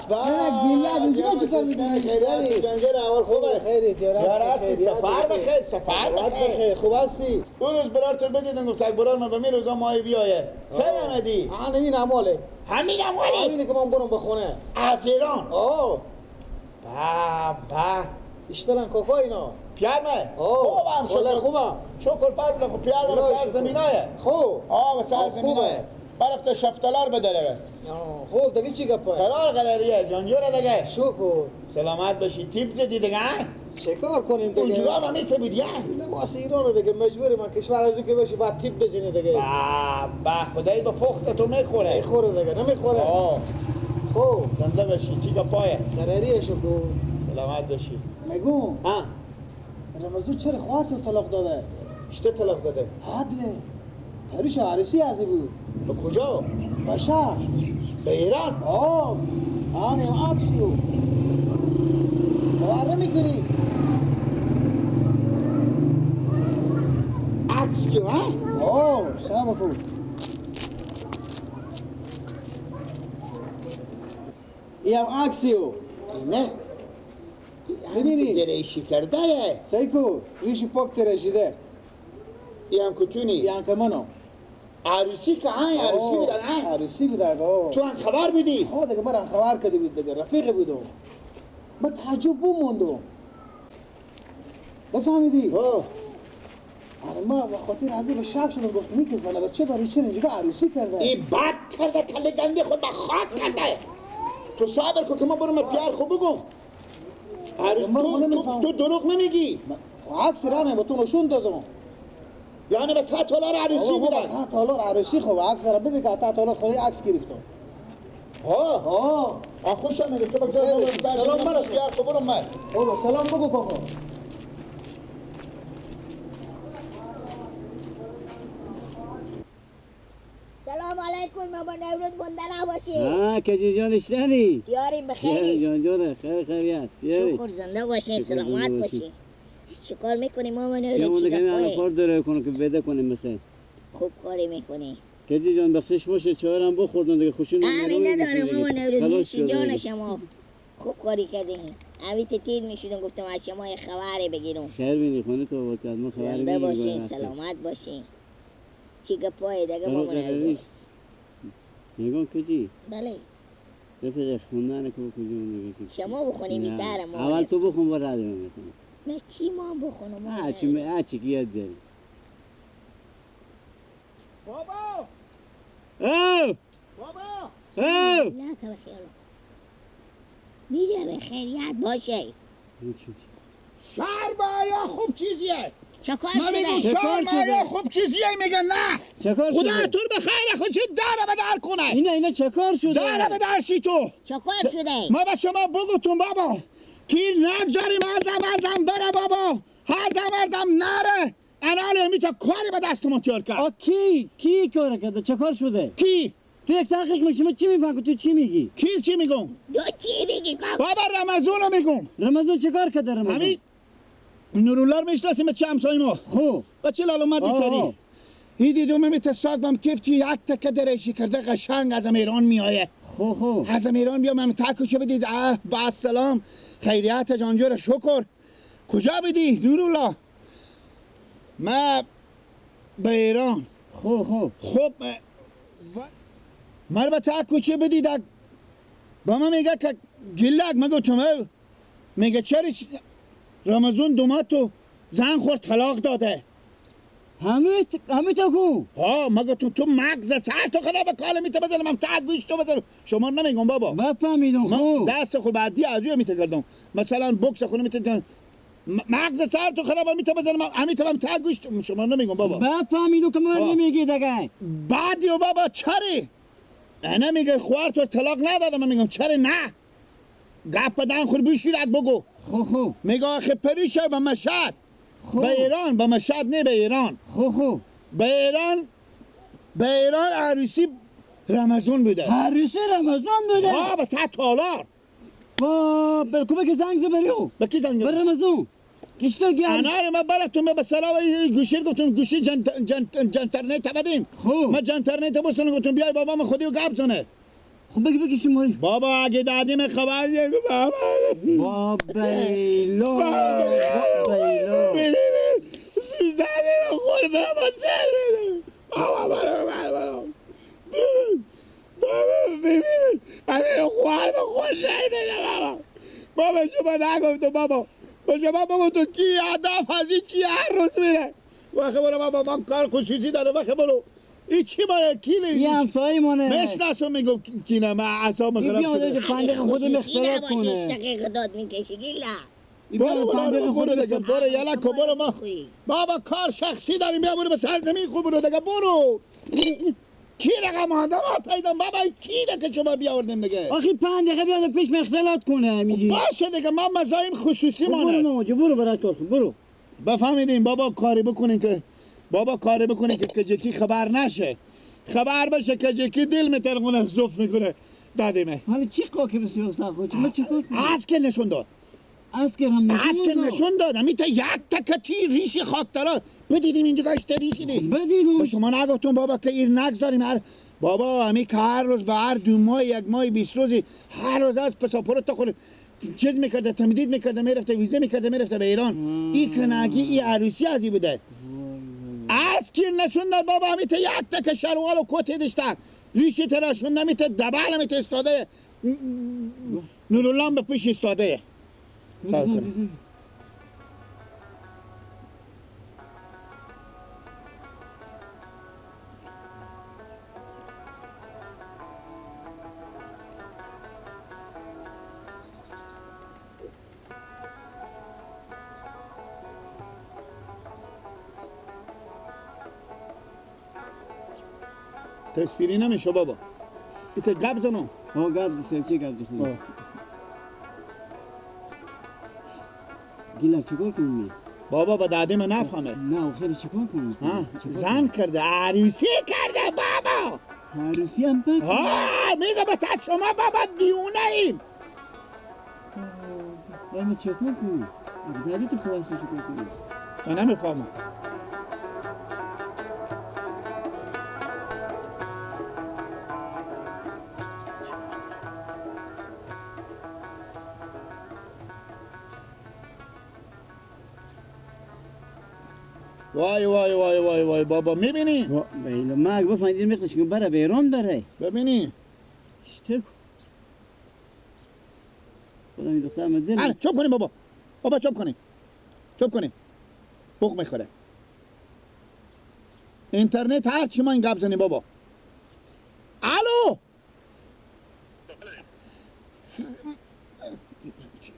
به گیلک اینجا چیکار می‌کنی؟ خیلی اول خوبه. خیلی دیار سفر بخیر. سفر بخیر. خوب هستی؟ اون روز برار تو بدیدن گفت یک برار من به می روزا ماه بیایه. کی آمدی؟ همین اماله. همین اماله؟ همینه که من برم به خونه. از ایران؟ آه. به به. اشترن کاکا اینا. پیرمه؟ خوبم شکر. خوبم. شکر فضل خوب پیرمه به سر زمینایه. خوب. آه به سر زمینایه. برفته شفتالار بداره. خوب دیگه چی گپه؟ قرار قراریه جانجوره دیگه. شکر. سلامت باشی. تیپ زدی دیگه؟ چه کار کنیم دیگه؟ اونجورا هم میته بودی؟ لباس ایرانه دیگه مجبوری من کشور از اون که باشی باید تیپ بزنی دیگه. به خدایی به فخص تو میخوره. میخوره دیگه نمیخوره. خوب زنده باشی. چی گپایه؟ قراریه شکر. سلامت باشی. میگم ها رمضان چرا خواهر تو طلاق داده؟ چطور طلاق داده؟ حده تاریش عروسی از بود. به کجا؟ به شهر. به ایران؟ آه آنه عکسیو باور نمیکنی؟ عکس کیو ها؟ آه سلام کن. این هم عکسیو نه ببینی دریشی کرده سیکو ریشی پاک ترشیده. این هم کتونی؟ این هم که منو عروسی که های عروسی بودن ها؟ عروسی بودن. تو هم خبر بودی؟ ها دیگه من هم خبر کرده بود دیگه رفیق بودم. من تعجب بموندم. بفهمیدی؟ ها آره ما به خاطر از این شک شدم گفتم این که زنه بچه داره چرا اینجا عروسی کرده؟ این بد کرده کله گنده خود به خاک کرده. تو صبر کن که من برم پیار خود بگم. عروس تو دروغ نمیگی؟ عکس رانه به تو نشون دادم. یعنی به تا تالار عروسی بودن؟ تا تالار عروسی. خب عکس را بده که تا تالار خودی عکس گرفتم. ها ها خوشم میاد تو بگذار سلام برس یار خب برم من. خب سلام بگو کاکا. سلام علیکم بابا نوروز مونده نباشی. ها کجی جان اشتنی؟ دیاریم بخیری. جان جان خیر خیریت. شکر زنده باشین سلامت باشین. چیکار میکنی ماما نوروز؟ چیکار میکنی؟ الان کار داره کنه که بده کنه میخه. خوب کاری میکنی. کجی جان بخشش باشه چهارم بخوردن دیگه خوشون همین نداره ماما نوروز نوشی جان شما. خوب کاری کردین. اوی تیر میشدم گفتم از شما یه خبری بگیرم. خیر بینی خونه تو بود ما خبری زنده باشین سلامت باشین. چی گپای دیگه ماما نوروز؟ میگم کجی؟ بله. رفیق خوندن که کجا میگه شما بخونی میترم. اول تو بخون بعد من میخونم. من چی ما بخونم؟ هرچی که یاد داری. بابا او بابا او نه که بخیالو میگه به خیریت باشه. سرمایه خوب چیزیه. چکار من میگم شده؟ سرمایه خوب چیزیه میگن نه. چکار شده؟ خدا تو به خیر خود چی داره به در کنه. اینا چکار شده؟ داره به در شی تو. چکار شده؟ ما به شما بگوتون بابا کی نگذاریم هر دم بره بابا هر دم نره. اناله میتا کاری به دستمون تیار کرد. آ کی کار کرده؟ چکار شده؟ کی؟ تو یک تحقیق میشه چی میفهمی؟ تو چی میگی؟ کی چی میگم؟ تو چی میگی بابا؟ رمضانو میگم. رمضان چیکار کرده رمضان؟ همین نورالله میشناسیم چه همسایه ما. خب بچه لالومت بیتری ای دیدم میت ساق بم کفتی یک تکه درشی کرده قشنگ از ایران میآید. خب از ایران بیا من تکوچه بدید. با سلام خیریت جانجور شکر. کجا بدی نورالله؟ ما به ایران. خب خب مر به تکوچه بدید. با من میگه که گلک مگو تو میگه چرا رمضان دومات تو زن خور طلاق داده. همه تا کو؟ ها مگه تو مغز سر تو خدا به کال میته بزنم هم تگ گوش تو بزنم. شما نمیگم بابا. بفهمیدم. خب دست خود بعدی از روی میته کردم. مثلا بکس خونه میته مغز سر تو خراب میته بزنم همین تو هم تگ گوش تو. شما نمیگم بابا. بفهمیدم که من نمیگی دیگه. بعدی و بابا چری؟ انا میگه خوار تو طلاق ندادم. من میگم چرا نه؟ گپ بدن خود بشیرد بگو. خب میگه آخه پریشه به مشهد. خب به ایران، به مشهد نه به ایران. خب به ایران، به ایران عروسی رمضان بوده. عروسی رمضان بوده؟ ها به ته تالار. با به که زنگ زبریو. به کی زنگ؟ به رمضان. کشتا گی انار ما براتون به سلام گوشی گفتم گوشی جنترنت بدیم. خب ما جنترنت بوسن گفتم بیای بابا من خودی و گپ زنه. خب بگی بگی شما بابا اگه دادیم خبر دیگه بابا بابا ایلا بابا ایلا دادیم خور بابا سر بده بابا بابا بابا بابا ببین همین خوار به خود سر بده بابا. بابا شما نگفتم بابا با شما بگو تو کی هدف از این چی هر روز میره وقت برو بابا من کار خصوصی داره وقت برو این چی مانه کیله یه همسایه مانه میشناسم میگم کینه من اعصابم خراب شده. این بیاد پنده خود مختلط کنه دقیقه داد میکشی گیلا برو برو برو دیگه برو یلا کو برو ما بابا کار شخصی داریم بیا برو به سرزمین خوب برو دیگه برو کی رقم آدم پیدا بابا کی که شما بیاوردیم دیگه آخی 5 دقیقه بیاد پیش مختلط کنه میگی باشه دیگه ما مزایم خصوصی مانه برو برو برای کار برو بفهمیدیم بابا کاری بکنین که بابا کاری بکنین که کجکی خبر نشه خبر بشه کجکی دل میترقونه زوف میکنه دادیمه. حالا چی قاکی بسیار سخت ما چی کار از که نشون داد از که هم نشون داد همین تا یک تکتی ریش خاک داره بدیدیم اینجا گشت ریشی دی بدیدیم. شما نگفتون بابا که این نگذاریم هر بابا همین که هر روز به هر 2 ماه 1 ماه 20 روزی هر روز از پاسپورت تا خود چیز میکرده تمدید میکرده میرفته ویزه میکرده میرفته به ایران. این کنگی این عروسی ازی بوده از کی نشون داد بابا همین تا یک تک شروال و کتی داشته ریشی تراشون نمیته دبل همیته استاده نورالله به پیش استاده. تصویری نمیشه بابا ایت گپ زنم. ها گپ زنم چی گپ زنم گیلا چیکار کنی؟ بابا با داده من نفهمه. نه خیلی چیکار کنی؟ زن کرده عروسی کرده بابا. عروسی هم بک؟ ها میگه به شما بابا دیونه ایم. بابا چیکار کنی؟ داده تو خواهش چیکار کنی؟ من نمیفهمم. وای وای وای وای وای بابا میبینی؟ بیلا مرگ بفهمیدیم میخوش که بره به ایران بره ببینی؟ شتک خدا این دختر من دل چوب کنیم بابا بابا چوب کنیم چوب کنیم بوق میخوره اینترنت هر چی ما این گپ زنیم بابا. الو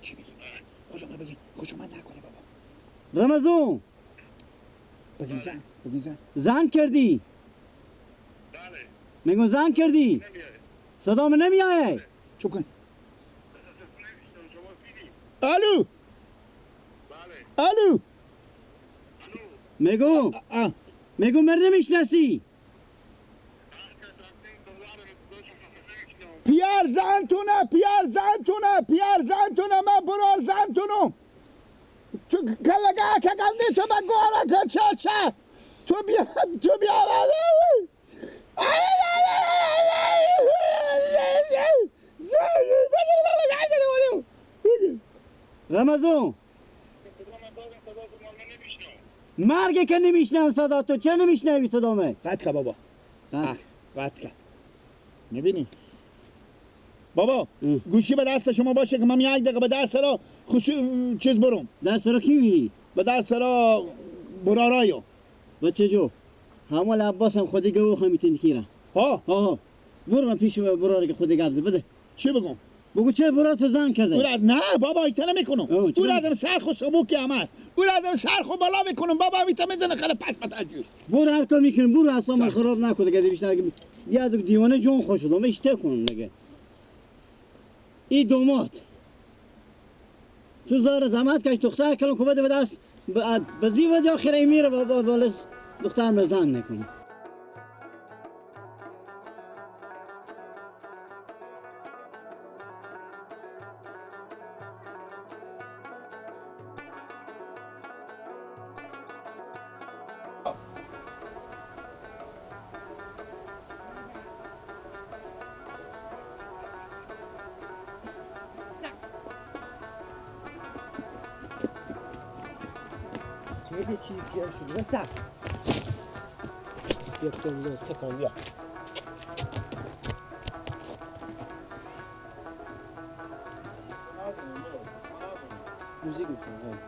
چی میگی؟ کجا من بگیم؟ کجا من نکنه بابا رمضان بگیم زن بگیم زن زن کردی؟ بله. میگم زن کردی؟ صدام نمیایه؟ چوب کن. الو بله. الو میگم میگم من نمیشناسی. پیار زن تونه پیار زن تونه پیار زن تونه من برار زن تونم تو کلگه که گلدی تو به گوره که چه چه تو بیا تو بیا رمضان مرگ که نمیشنم صدا تو چه نمیشنوی صدامه؟ قطع که بابا قطع که میبینی بابا گوشی به دست شما باشه که من یک دقیقه به درس را چیز برم. درس را کی میری؟ به درس را برارایو. بچه جو همون عباس هم خودی گو خواهی میتونی کیره. ها ها برو من پیش براره که خودی گبزه بده. چی بگم؟ بگو چه برار تو زن کرده؟ نه بابا ایتا نمیکنم. او لازم سرخ و سبوکی همه. او لازم سرخ و بالا میکنم بابا ایتا میزنه خیلی پس پس. برو هر کار میکنم برو اصلا من خراب نکن دیگه بیشتر یاد دیوانه جون خوش شدم اشته کنم دیگه. ای دومات تو زار زحمت کش دختر کلم که بده به دست بزی بده آخر ای میره بالس دختر مزن نکنه. خیلی چیزی تیار شد بسته بیا تو دوسته کن بیا موزیک میکنم.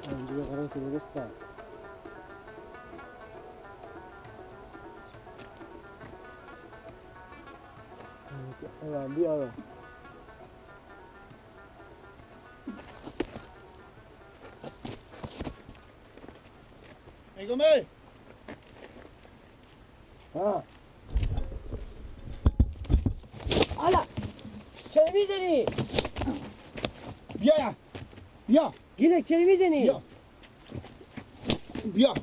اینجا قرار که درسته. بیا میگم ای ها حالا چرا میزنی؟ بیا بیا گیلک چرا میزنی؟ بیا بیا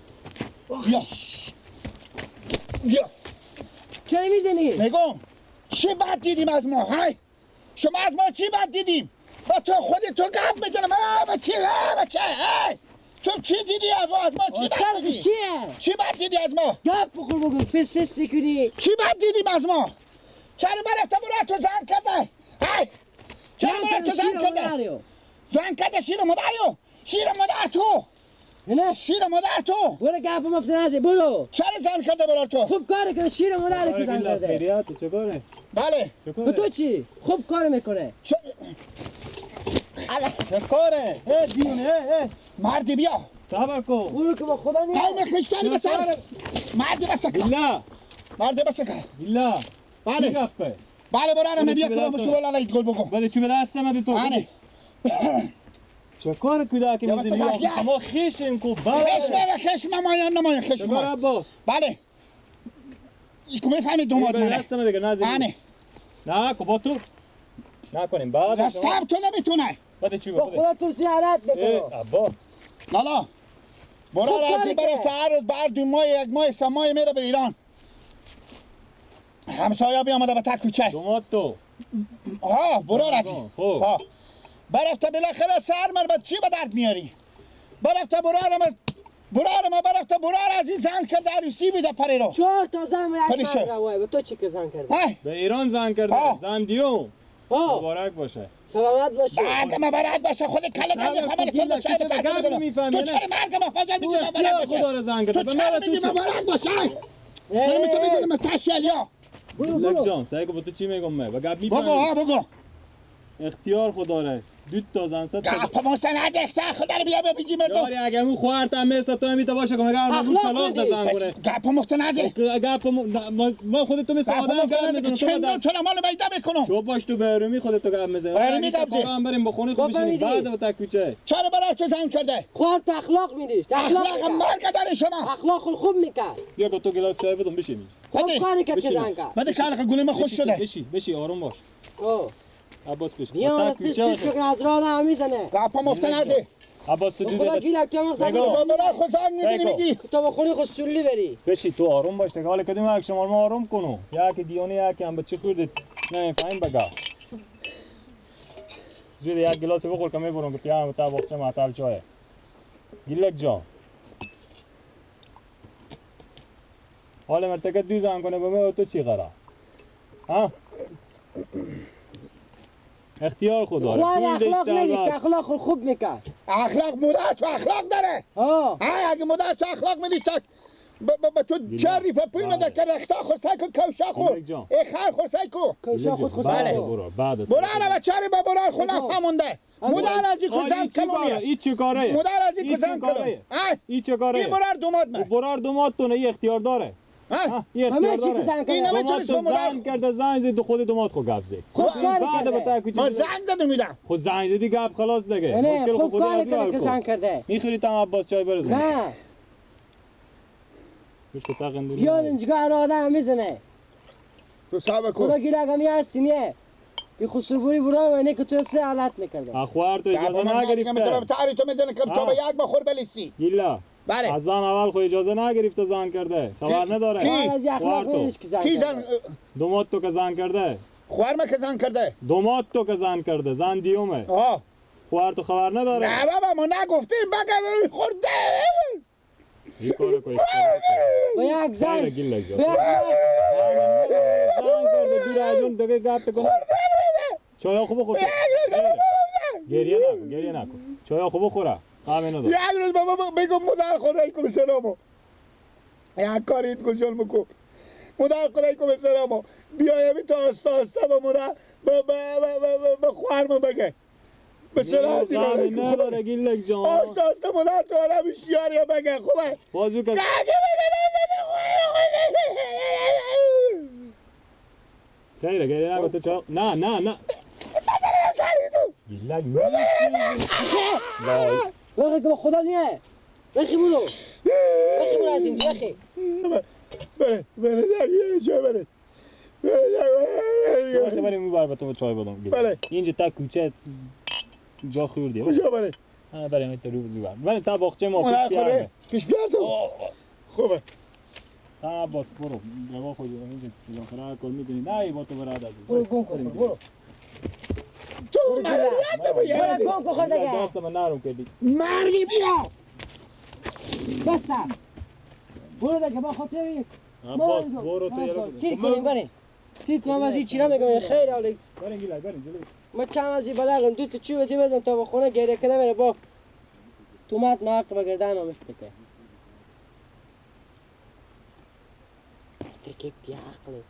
بیا بیا چرا میزنی؟ میگم چی بد دیدیم از ما؟ های شما از ما چی بد دیدیم؟ با تو خود تو گپ میزنم. بچه بچه تو چی دیدی از ما؟ چی بد دیدی؟ چیه؟ چی بد دیدی از ما؟ گپ بخور بگو فس فس میکنی. چی بد دیدیم از ما؟ چرا برفته برای تو زن کرده؟ های چرا برای تو زن کرده؟ زن کرده شیر مادریو، شیر مادر تو. نه شیر مادر تو. برو گپ مفت نزن برو. چرا زن کرده برای تو؟ خوب کار کرده شیر مادر که زن کرده. خیریت چه بله. تو چی؟ خوب کار میکنه. چه کاره؟ ای دیونه ای مردی بیا. صبر کن. برو که با خدا نیست. قوم خشتری بسر. مردی بس کن. لا. مردی بس کن. لا. بله. بله برارم بیا که مشو ولا گل بگو. بده چی به دست من تو. آره. چه کار کودک میزنی؟ ما خیشیم کو بله. خش خش نمایان نمایان خش ما. بله. ایکو میفهمی دوماد منه. دست من دیگه نزنی. نه کو با تو. نکنیم بعد. دستم تو نمیتونه. بده چی با خدا تو زیارت بکنه. ابا. لالا. برو راضی برفت هر روز بر دو ماه یک ماه سه ماه میره به ایران. همسایه بیامده به تک کوچه. دوماد تو. ها برو راضی. ها. برفت بالاخره سر من با چی به درد میاری؟ برفت برارم برارم برفت برار از این زن که عروسی بوده پری رو. 4 تا زن یک مرد وای به تو چی که زن کرده؟ به ایران زن کرده. زن دیو. مبارک باشه. سلامت باشه. مرگ مبارک باشه. خود کله کله خبر تو چه تو چرا مرگ مفاجر میگی مبارک باشه؟ خدا رو زن کرده. تو چرا میگی مبارک باشه؟ چرا تو میگی متشلیا؟ برو جان سعی کن با تو چی میگم من؟ با گپ میفهمی؟ بگو ها بگو. اختیار خدا ره. دو تا زن سه تا گپ مستند اختیار خدا رو بیا ببینیم تو. یاری اگه اون خواهرت هم مثل تو همی تا باشه که مگر اون طلاق ده زن کنه. گپ مستند. گپ ما خودت تو مثل آدم گپ میزنم. چند تا مال میدا میکنم. چوب باش تو بهرومی خودت تو گپ میزنی. بهرومی گپ زن. هم بریم بخونی خوب بشینیم بعد با تک کوچه. چرا برای تو زن کرده؟ خواهرت اخلاق میدیش. اخلاق مرگ داره شما. اخلاق خوب میکرد. بیا تو گلاس چای بدم بشینیم. خوب کاری کرد که زن کرد. بده کلق گوله ما خوش شده. بشی بشی آروم باش. عباس بش. بیا پیش پیش بکن از راه هم میزنه. گپا مفت نزه. عباس تو دیده. خدا گیرک تو مغزم. با خود زنگ میزنی میگی. تو با خونی خود سولی بری. بشی تو آروم باش دیگه. حالا کدوم یک شما ما آروم کنو. یک دیونه یک هم بچه خوردید. نه فهم بگا. زود یک گلاس بخور که میبرم که پیام تا بخچه معطل چای. گیلک جان. حالا مرتکه دو زن کنه به من تو چی قرار؟ ها؟ اختیار خدا خوار اخلاق نداشت اخلاق خوب میکرد. اخلاق مادر تو اخلاق داره. ها اگه مادر تو اخلاق میداشت با تو چری پول میده که رختا خود سعی کن کوشا خور ای خر خود سعی کن کوشا خود خود بله بعد برو بچاری با برو خود نمونده مادر از این کوزم کلومیه این چه کاره مادر از این کوزم کلومیه این چه کاره این برار دومات من برار دومات تو نه اختیار داره. همه چی که زن کرده. این نمیتونست با زن کرده زنگ زد خود دومات خو گپ زد. خوب کار کرده. ما زنگ زدم میدم. خود زنگ زدی گپ خلاص دیگه. مشکل خوب کار کرده که زن کرده. میخوری تام عباس چای برزن. نه. مشکل تاقندونی. بیاد اینجا آدم میزنه. تو صبر کن. خدا گیره اگه هستی نیه. بی خسروبری برای من که تو سه حالت نکرده. اخوار تو اجازه نگرفته. تعری تو میزنه که تو به یک بخور بلیسی. یلا. بله. از زن اول خو اجازه نگرفته زن کرده. خبر نداره. کی؟ کی زن؟ دومات تو که زن کرده. خوار ما که زن کرده. دومات تو که زن کرده. زن دیومه. آه. خوار تو خبر نداره. نه بابا ما نگفتیم بگم خورده. این کارو کو. با یک زن. زنگ کرده بیره جون دیگه گپ کن. چای خوب بخور. گریه نکن گریه نکن. چای خوب بخوره. همینو دار. یک روز بابا بگم مادر خدای کو سلامو. یک کاری کو جون بکو. مادر خدای کو سلامو. بیایم تو آستا آستا با مادر به خواهرم بگه. به سلام نداره گیلک جان. آستا آستا مادر تو عالم شیاری بگه خوبه. بازو که خیره گریه نکن تو چا نه نه نه. گیلک وقتی که با خدا نیه. بخی برو. بخی برو از اینجا بخی. بره بره بره بره. بره بریم اون بر تو چای بدم. بله. اینجا تا کوچه جا خوردی. کجا بره؟ بریم تا رو زو. بله تا باغچه ما پیش بیار. پیش بیار تو. خوبه. تا باز برو. روا خود اینجا چیزا کار می‌کنی. نه با تو برادر. برو گم کن برو. تو مردی برو گم کن خود دیگه. دست من نرم کردی. مردی بیا. بس. برو دیگه با خاطر باز برو تو یارو تیر کنیم بریم. تیر کنیم از این چیرا میگم خیر علی. بریم گیلک بریم جلو. ما چند از این بلغم دو تا چوب از این بزن تا به خونه گریه کنه بره با تومت ناق بگردن و مفته که ترکیب بی عقلی.